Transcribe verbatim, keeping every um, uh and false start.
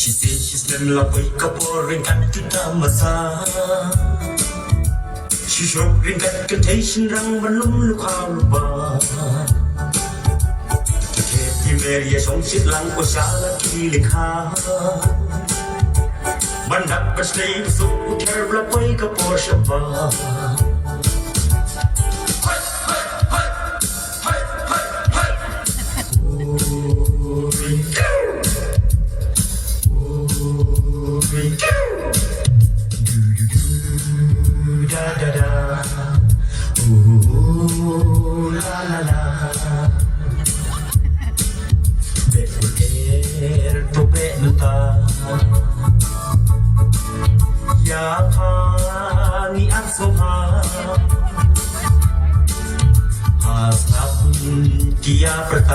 Shi sien shi snem la poi ka por ryngkat kita masa. Shi shrok ryngkat kynthei shynrang ban lum lukha luba. Ki khet ki mer ïa shong shit lang ko sha la ki lekha. Ban dak ban shlei ba suk u ther la poi ka por shaba.